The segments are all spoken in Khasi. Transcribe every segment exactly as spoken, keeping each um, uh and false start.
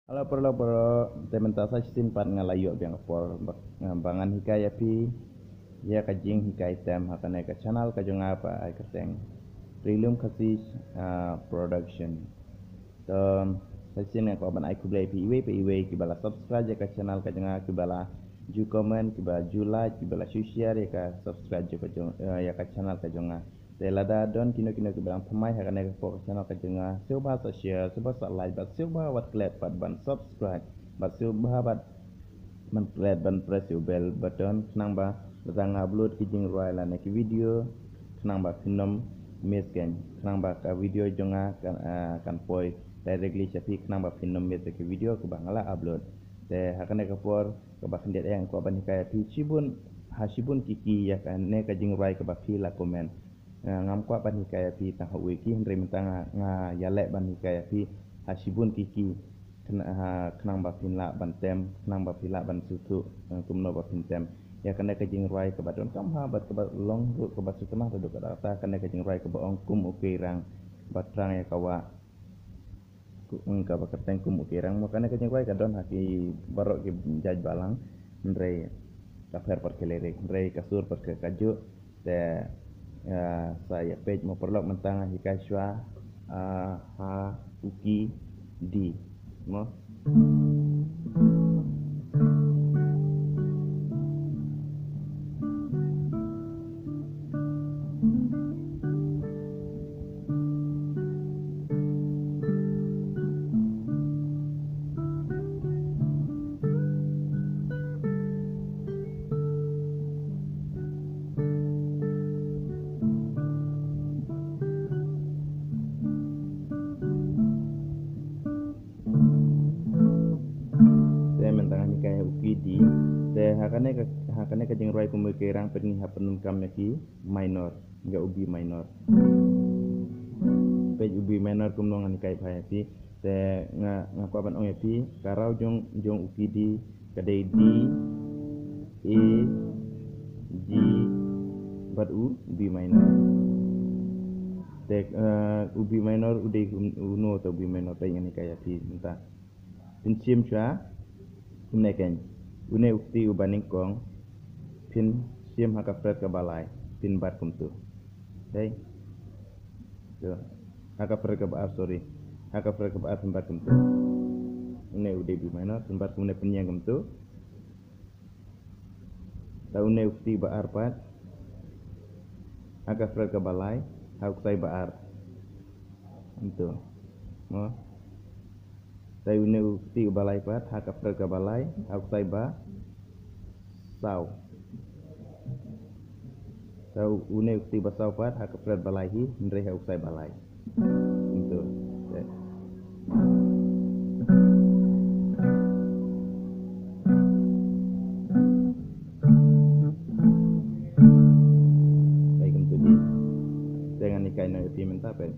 Hello, paralok baroh, te mynta sa shisien pat nga la ïoh biang ka por ba, ba ngan hikai ïa phi ïa ka jinghikai tem ha kane ka channel ka jong nga ba ai kyrteng Rilum Khasi, ah, Production. To sa shisien nga kwah ban ai khublei ïa phi iwei pa iwei kiba la subscribe ïa ka channel ka jong nga, kiba la ju comment, kiba ju like, kiba la ju share ïa ka subscribe jong ka jong, eh, ïa ka channel ka jong nga. Te lada don kino kino kiba dang thymmai ha kane ka por ka channel ka jong nga, sngewbha sa share, sngewbha sa like, bad sngewbha wat klet pat ban subscribe, bad sngewbha bad ban klet ban press ïa u bell button, khnang ba lada nga upload ki jingrwai lane ki video, khnang ba phin ym miss kein, khnang ba ka video jong nga kan, ah, kan poi directly sha phi, khnang ba phin ym miss ïa ki video kiba nga la upload. Te ha kane ka por kaba khyndiat nga kwah ban hikai ïa phi shibun, ha shibun ki ki ïa kane ka jingrwai kaba phi la comment. Ah, ngam kwah ban hikai ïa phi tang ha uwei ki, hynrei mynta nga, nga ïaleh ban hikai ïa phi ha shibun ki ki. Khnang, ha, khnang ba phin lah ban tem, khnang ba phin lah ban sngewthuh, eh, kumno ba phin tem ïa kane ka jingrwai kaba donkam ha bad kaba long ruh kaba sngewtynnat haduh katta katta, kane ka jingrwai kaba ong Kum u Keirang ba thrang ïa ka wah. Ku, mm, kaba kyrteng Kum u Keirang. Mo, kane ka jingrwai ka don ha ki baroh ki jait balang, hynrei ka pher pat ki lyric, hynrei ka sur pat ka kajuh. Te, ah, sa ïa peit mo paralok, mynta nga hikai shuwa, ah, ha u key D. Mo. Te mynta ngan hikai ha u key D. Te ha kane ka, ha kane ka jingrwai Kum u Keirang, peit ngi hap pyndonkam ïa ki minor, ïa u B minor. Peit u B minor kumno ngan hikai bha ïa phi. Te nga, nga kwah ban ong ïa phi, ka raw jong, jong u key D ka dei D, A, G bad u B minor. Te, eh, u B minor u dei un-, uno te u B minor, te ngan hikai ïa phi mynta. Phin shim shuwa kumne kein. Une u kti uba nyngkong, phin shim ha ka fret kaba lai, phin bat kumtu. Te. To. Ha ka fret kaba ar, sorry. Ha ka fret kaba ar phin bat kumtu. Une u dei B minor, phin bat kumne, phin ïeng kumtu. Te une u kti ba ar pat, ha ka fret kaba lai, ha u ksai ba ar. Kumtu. Mo. Te une u kti ba lai pat, ha ka fret kaba lai, ha u ksai ba saw. Te une u kti ba saw pat, ha ka fret ba lai hi, hynrei ha u ksai ba lai. Kumtu. Te. Te kumtu hi. Te ngan hikai noh ïa phi mynta peit.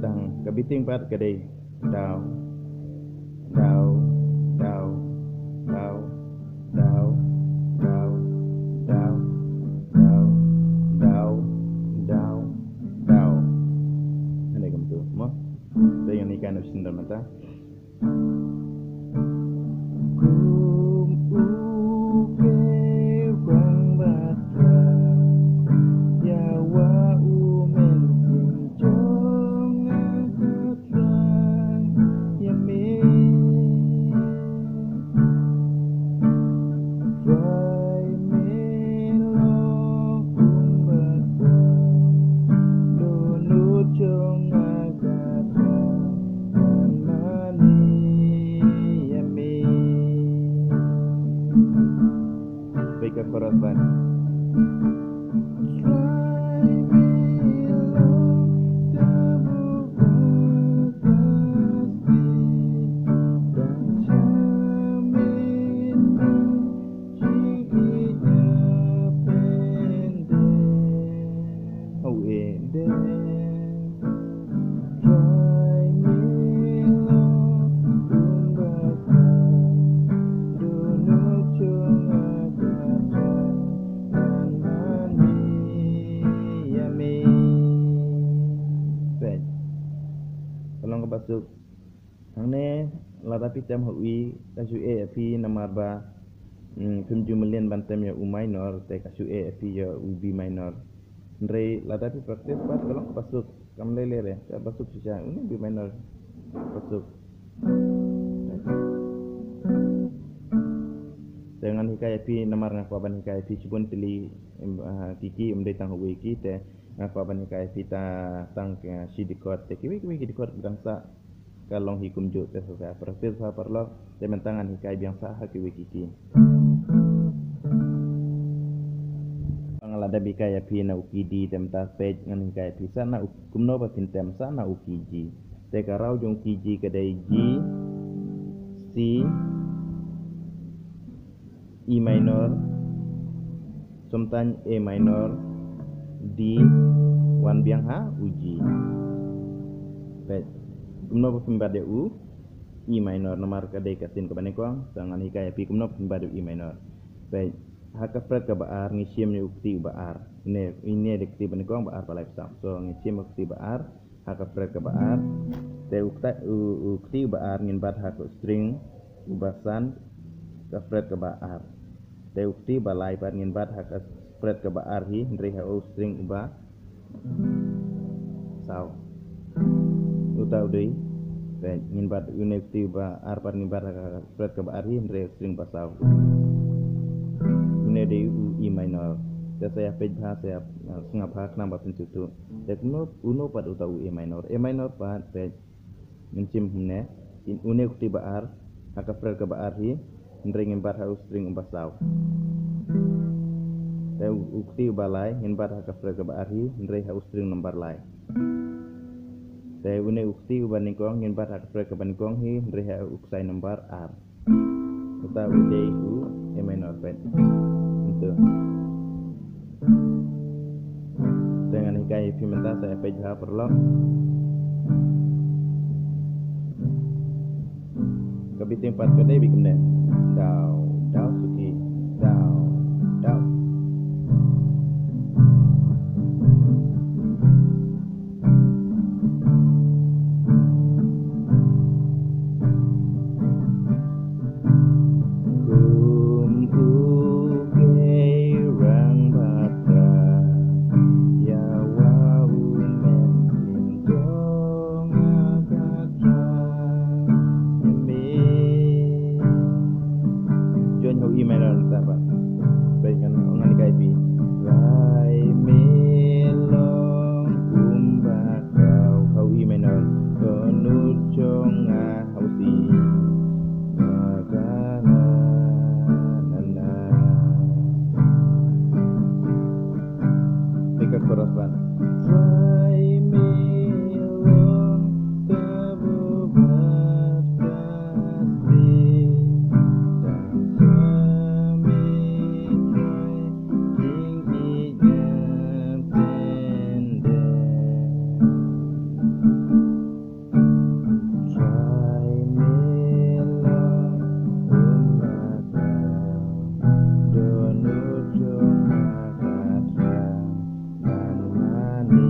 Tang ka beating pat ka dei. Daw, daw, daw, daw, daw, daw, daw, daw, daw, daw, daw. Hangne kumtu, mo? Te ngan hikai noh shisien mynta. Kum u Keirang ba thrang ïa wah u mynsiem jong nga, ka thrang ïa me. Trai me long kumba thrang, dohnud jong nga ka thrang, ngan mane ïa me. Peit ka chorus bad. Pasuk. Hangne lada phi tem ha u E, ka shu eh ïa phi namar ba, mm, phim ju mlien ban tem ïa u minor, te ka shu eh ïa phi ïa u B minor. Hynrei lada phi practice pat ka long pasuk, kam lei lei re, ka pasuk shisha, une B minor, pasuk. Te ngan hikai ïa phi namar nga kwah ban hikai ïa phi shibun tylli, em, ah, ki key, ym dei tang uwei key, te nga kwah ban hikai ïa phi ta tang, ah, shi dkhot, te kiwei kiwei ki dkhot ki dang sah ka long hi kumjuh, te sa sa practice ha paralok, te mynta ngan hikai biang sah ha kiwei ki key. Nga la dep hikai ïa phi na u key D, te mynta peit ngan hikai ïa phi sah na u, kumno ba phin tem sah na u key G. Te ka raw jong u key G ka dei G, C, E minor, Sumtaiñ A minor, D, wan biang ha u G. Peit, kumno ba phin bat ïa u E minor, namar ka dei ka sien kaba nyngkong, sa ngan hikai ïa phi kumno ba phin bat ïa u E minor. Peit, ha ka fret kaba ar, ngi shim ïa u kti uba ar. Ine, ine dei kti ba nyngkong ba ar ba lai ba saw. So, ngi shim ïa u kti ba ar, ha ka fret kaba ar. Te u kta-, u, u kti uba ar ngin bat ha ka string uba san, ka fret kaba ar. Te u kti uba lai pat ngin bat ha ka fret kaba ar hi, hynrei ha u string uba saw. Uta u dei, te ngin bat une u kti uba ar pat ngin bat ha ka fret kaba ar hi, hynrei string ba saw. Une dei u E minor. Te sa ïa peit bha, sa ïa, uh, sngap bha khnang ba phin sngewthuh. Te kumno, uno pat uta u A minor. A minor pat, peit, ngin shim hangne. Une u kti ba ar, ha ka fret kaba ar hi, hynrei ngin bat ha u string uba saw. Te u, u kti uba lai, ngin bat ha ka fret kaba ar hi, hynrei ha u string number lai. Te une u kti uba nyngkong, ngin bat ha ka fret kaba nyngkong hi, hynrei ha u ksai number ar. Uta u dei u A minor, peit. Uto. Te ngan hikai ïa phi mynta, sa ïa peit bha paralok. Ka beating pat ka dei beit kumne. Daw, daw suki, daw, daw. Kum u kei rangbah, ïa wa u men sim jong nga ka tra. Ïa me. Join ha u E minor ta ba. Peit ngan, ngan hikai ïa phi. Rai me long kumba kau ha u E minor. Dohnud jong nga ha u C. Ba ka na na na. Te ka chorus ban. Trai me long kaba bad ka stay. Tang sa me trai jingïeit tender. Trai me long kumba kau, dohnud jong nga ka tra, nang mane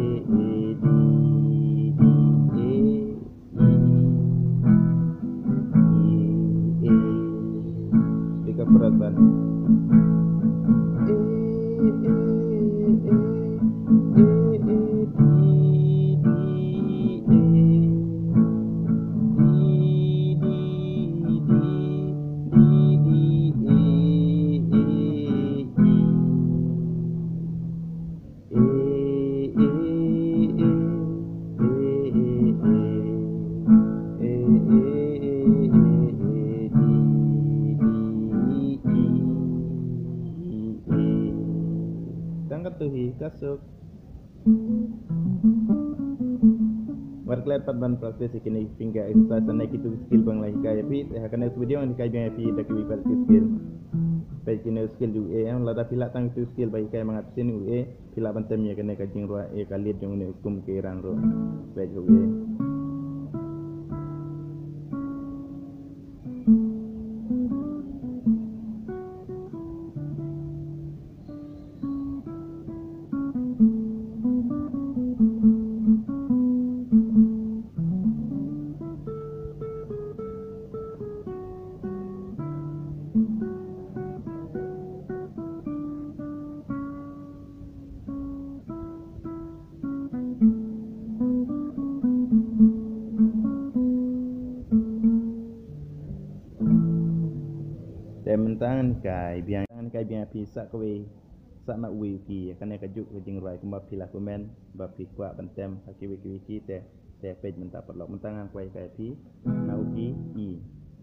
e, di, di, e, i, i, e. Peit ka chorus ban. E, e, e, e, e, di, di, e. Di, di, di, di, e, e, i. E, e, Hi ka suk. Wat klet pat ban practice ïa kine ki finger exercise ne kitu ki skill ba nga la hikai ïa phi. Te ha ka next video ngan hikai biang ïa phi da kiwei pat ki skill. Peit kine skill jong u A, lada phi lah tang kitu skill ba hikai ma nga shisien u A, phi lah ban tem ïa kane ka jingrwai, ïa ka lead jong une u Kumkeirang ruh. Peit u A. Te mynta ngan hikai biang, ngan hikai biang ïa phi sa kawei, sa na uwei u key, kane kajuh ka jingrwai kumba phi la comment ba phi kwah ban tem ha kiwei kiwei key. Te, te peit mynta paralok, mynta ngan kwah hikai ïa phi na u key E.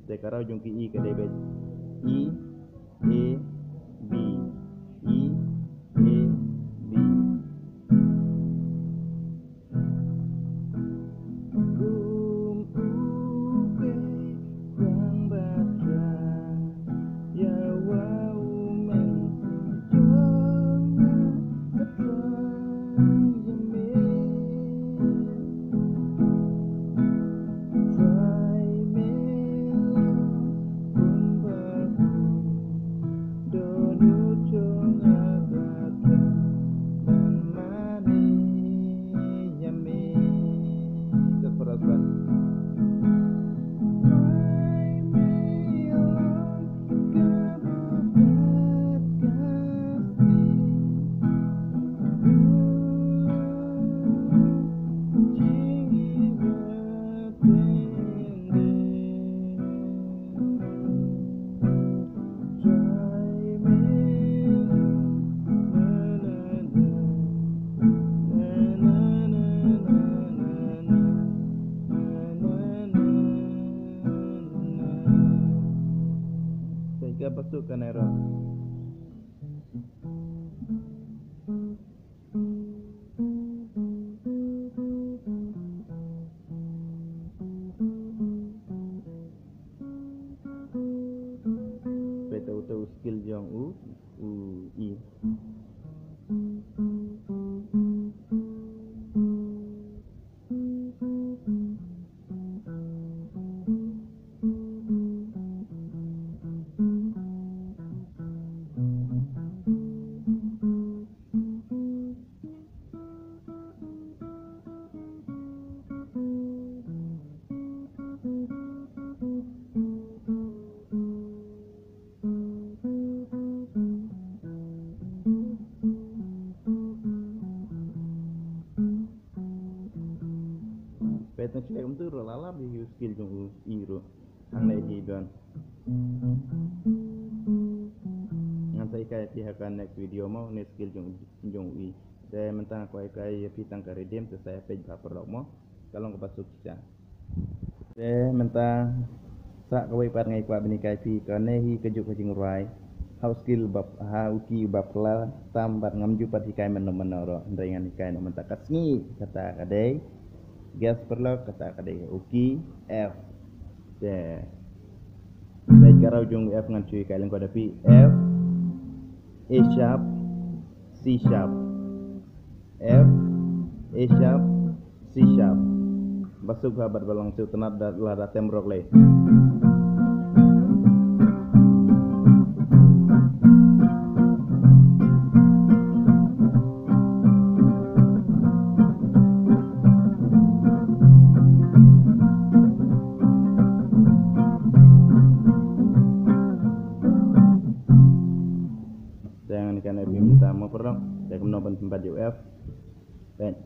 Te ka raw jong u key E ka dei beit E, A, B, E, A, B. Kum u Keirang ba thrang ïa u, u mynsiem jong nga ka thrang ïa me. Trai me long kumba u don u jong nga ka thrang ban mane ïa me. Ka chorus ban. Trai me long ka bubat ka sting. Jingïaroh pending. Trai me long na na na. Na na na na na na. Na na na na na. Te ka ba suk kane ruh. Peit uta u skill jong u, u E. Peit na shlek kumtu ruh la lap ïa u skill jong u E ruh. Hangne hi don. Ngan sa hikai ïa phi ha ka next video mo, ne skill jong, jong u E. Te mynta nga kwah hikai ïa phi tang ka riddim, te sa ïa peit bha paralok mo. Ka long kaba suk shisha. Te mynta sa kawei pat nga kwah ban hikai ïa phi, kane hi kajuh ka jingrwai ha u skill ba, ha u key ba phylla tam, bad ngam ju pat hikai mynno mynno ruh, hynrei ngan hikai noh mynta. Ka sngi kata ka dei, guess paralok, kata ka dei u key F. Te peit ka raw jong u F, ngan shu hikai lyngkot ïa phi. F, A sharp, C sharp. F, A sharp, C sharp. Ba suk bha bad ba long sngewtynnat da, lada tem paralok lei. Te ngan hikai ïa phi mynta mo paralok, te kumno ban pynbat ïa u F. Peit.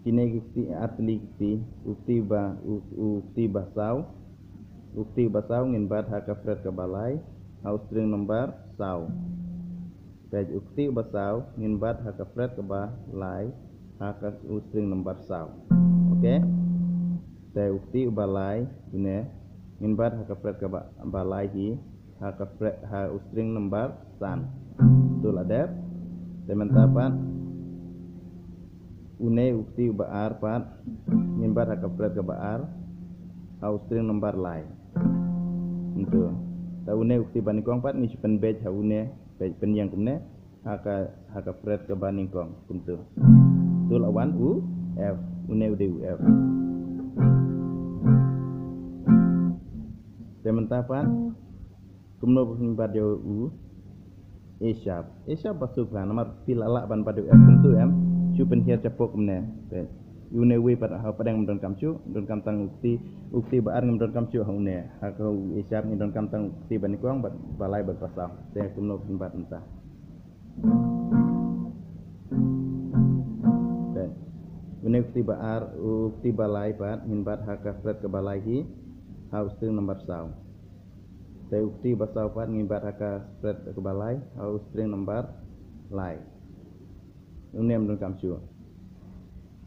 Kine ki kti, ar tylli ki kti, u kti ba, u, u kti ba saw. U kti ba saw ngin bat ha ka fret kaba lai, ha u string number saw. Peit, u kti ba saw ngin bat ha ka fret kaba lai, ha ka, u string number saw. Okay? Te u kti ba lai, une, ngin bat ha ka fret kaba, ba lai hi, ha ka fret, ha u string number san. To la dep, Te mynta pat une u kti uba ar pat ngin bat ha ka fret kaba ar ha u string number lai. Kumtu. Te une u kti ba nyngkong pat ngi shu pynbeit ha une, beit pynïeng kumne ha ka, ha ka fret kaba nyngkong kumtu. Tu la wan u F, une u dei u F. Te mynta pat kumno ba phin bat ïa u A sharp. A sharp ba suk ha namar phi la lah ban bat ïa u F kumtu em. Shu pynhiar chapoh kumne. Te une uwei pat ha pdeng ngim donkam shuh, donkam tang u kti, u kti ba ar ngim donkam shuh ha une. Ha ka u A sharp ngim donkam tang u kti ba nyngkong bad ba lai bad ba saw. Te kumno ba phin bat mynta. Te une u kti ba ar, u kti ba lai pat ngin bat ha ka fret kaba lai hi ha u string number saw. Te u kti ba saw pat ngin bat ha ka fret kaba lai ha u string number lai. Une em donkam shuh.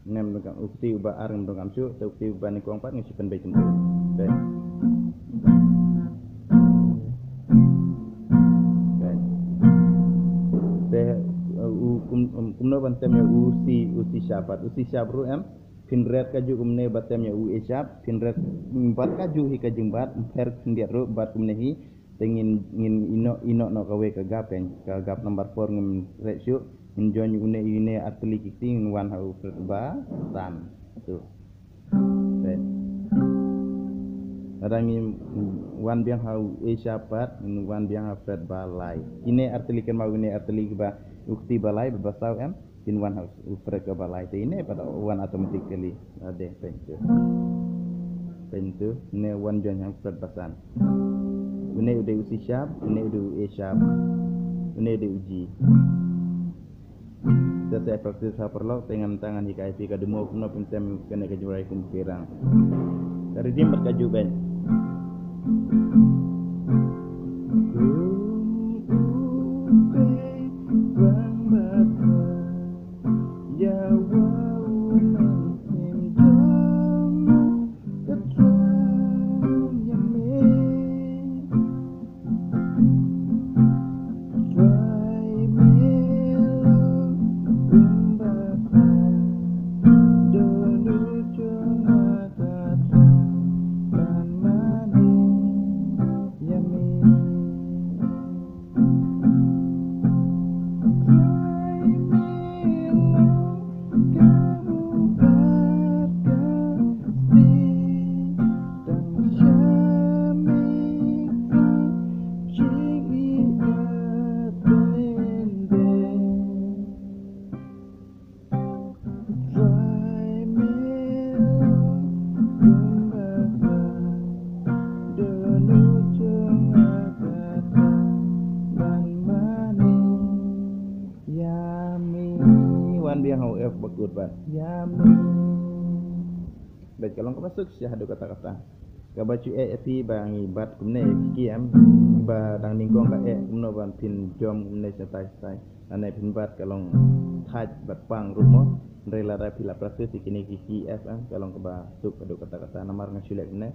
Une em donkam, u kti uba ar em donkam shuh, te u kti uba nyngkong pat ngi shu pynbeit kumtu. Te. Te, uh, u kum, um, kumno ban tem ïa u C, u C sharp pat. U C sharp ruh em phin ret kajuh kumne ba tem ïa u A sharp, phin ret, mm, bat kajuh hi ka jingbat, pher khyndiat ruh bat kumne hi. Te ngin, ngin ïehnoh, ïehnoh noh kawei ka gap, eh, ka gap number four ngim ret shuh, ngin join une, une artylli ki kti ngin wan ha u fret ba san. Tu. Te. Lada ngin wan biang ha u A sharp pat, ngin wan biang ha fret ba lai. Kine artylli kynmaw une artylli kiba u kti ba lai, ba saw em. Phin wan ha u fret kaba lai te ine pat wan automatically. Ade, pyntu. Pyntu, ne wan join ha u fret ba san. Une u dei u C sharp, une u dei u A sharp. Une u dei u G. Te sa practice ha paralok, te ngan tang ngan hikai phi ka demo kumno phin tem kane ka jingrwai kum ki rang. Ka riddim bad ka juh bad. Yummy. Wan biang ha u F bakut bad. Yummy. Bad ka long kaba suk sha haduh katta katta. Kaba shu eh ïa phi ba ngi bat kumne ki kiem. Ba dang nyngkong ka eh kumno ban phin jom kumne shatai shatai. Lane phin bat ka long thait bad pang ruh mo. Hynrei lada phi la practice ïa kine ki key F, eh, ka long kaba suk haduh katta katta namar nga shu leh kumne.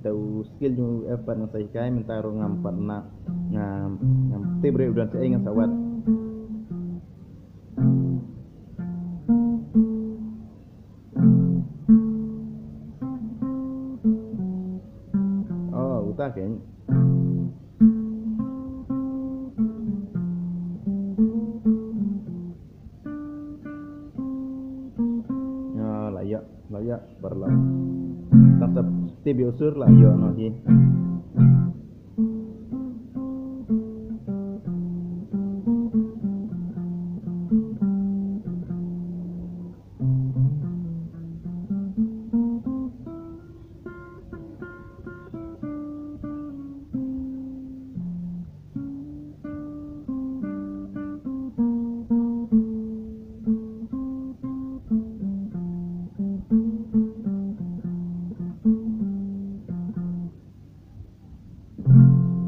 Te u scale jong u F pat ngan sa hikai, mynta ruh ngam pat na, ngam, ngam tip ruh u don shaei, ngan sa wad. Oh, uta keiñ. Ah, la ïoh, la ïoh, paralok. Tang sa tip ïa u sur la ïoh noh hi.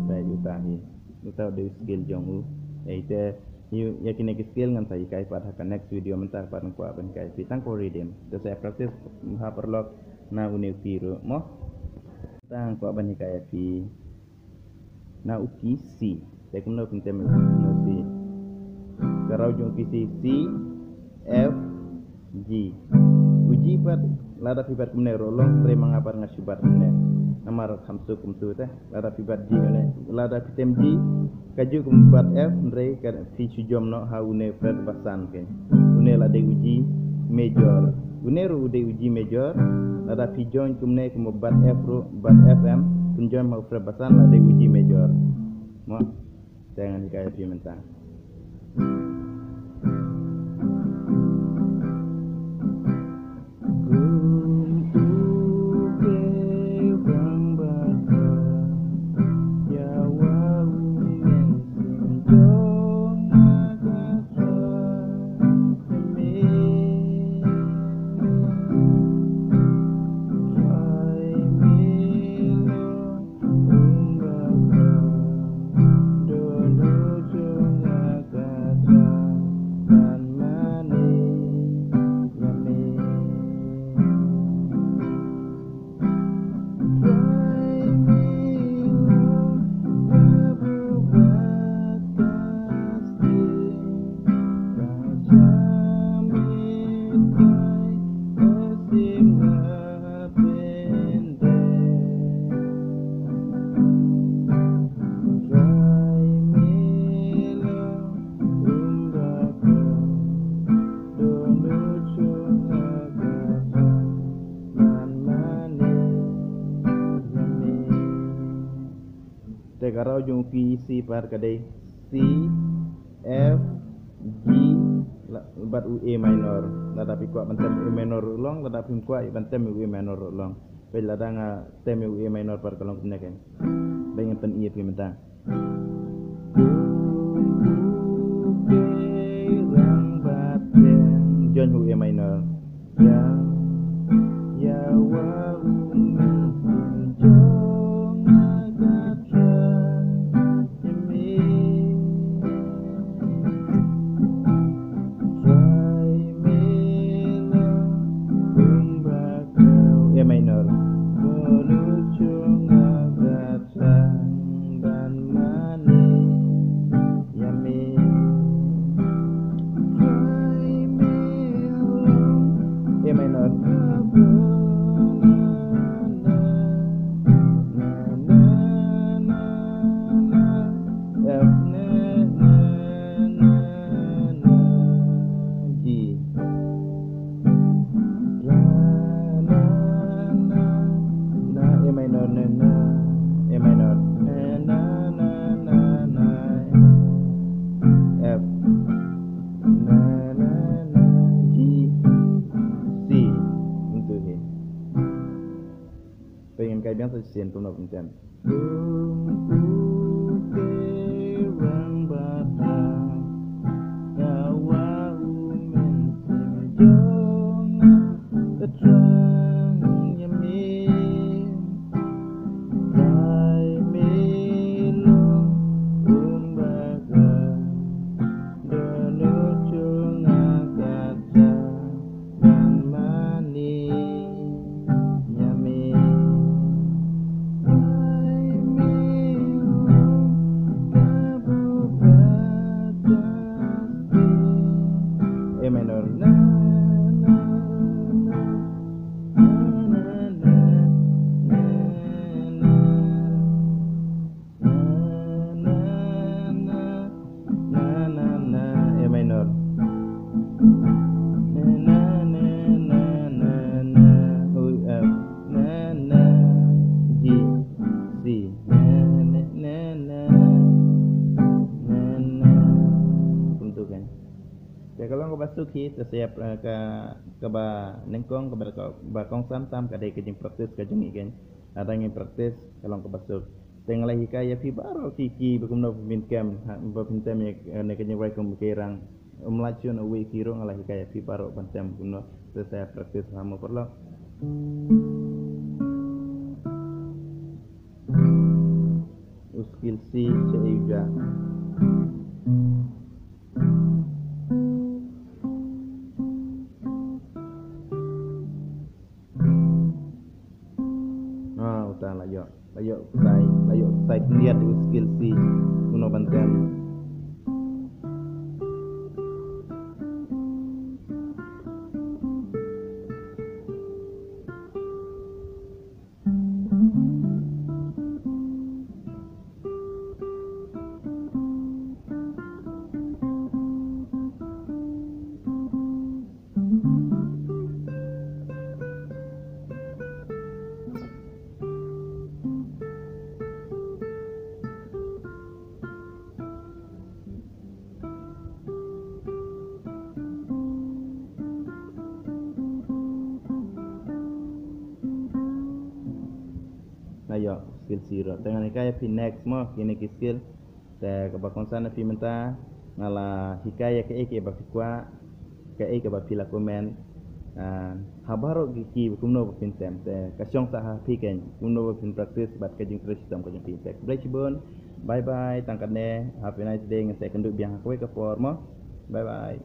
Peit uta hi. Uta u dei u scale jong u. Ei te Ïa kine ki scale ngan sa hikai pat ha ka next video, mynta pat nga kwah ban hikai phi tang ko rhythm. Te sa practice ha paralok na une u key ruh mo. Tang kwah ban hikai phi na u key C. Te kumno phin tem na u C? Ka raw jong u key C, C, F, G. U G pat lada phi bat kumne ruh long, hynrei ma nga pat nga shu bat kumne. Namar kham suk kumtu te. Lada phi bat G kumne, lada phi tem G, kajuh kum bat F, hynrei ka phi shu jump noh ha une u fret ba san ke. Une la dei u G major. Une ruh u dei u G major. Lada phi join kumne kum bat F ruh, bat F em, phin jump ha u fret ba san la dei u G major. Mo. Te ngan hikai ïa phi mynta. Te ka raw jong u key C pat ka dei C, F, G, la-, bad u A minor. Lada phi kwah ban tem u A minor ruh long, lada phim kwah ban tem u A minor ruh long. Peit lada nga tem u A minor pat ka long kumne kein. Peit ngan pyni ïa phi mynta. Join u A minor. A minor. A minor. F, G. Na, na, na, na, A minor, na, na, A minor, na, na, na, na, na, F, na, na, na, G, C. Kumtu hi. Peit ngan kai biang sa shisien kumno phin tem. A minor. Na, na, na, na, na, na, na, na, na, na, na. Na, na, na, na, na, A minor. Na, na, na, na, na, na, oh, F. Na, na, G, C. Na, na, na, na, na, na. Kumtu kan. Te ka long kaba suk hi, te sa ïa, eh, ka, kaba nyngkong, kaba, kaba kongsan tam, ka dei ka jingpractice ka jong ngi kan. Lada ngi practice, ka long kaba suk. Te nga la hikai ïa phi baroh ki, ki ba kumno phin kem, ha, ba phin tem ïa, eh, ne ka jingrwai kum u Keyrang. Um lait shuh na uwei u key ruh, nga la hikai ïa phi baroh ban tem kumno. Te sa practice ha mo paralok. U scale C shaei u jah. Ayo, skill zero. Te ngan hikai ïa phi next mo, kine ki skill. Te kaba kongsan ïa phi mynta, nga la hikai ïa kaei kaei ba phi kwah, kaei kaba phi la comment. Ah, ha baroh ki ki kumno ba phin tem. Te ka shong sa ha phi keiñ, kumno ba phin practice bad ka jingtrei shitom ka jong phi. Te khublei shibun. Bye bye, tang katne. Have a nice day, ngan sa ïakynduh biang ha kawei ka por mo. Bye bye.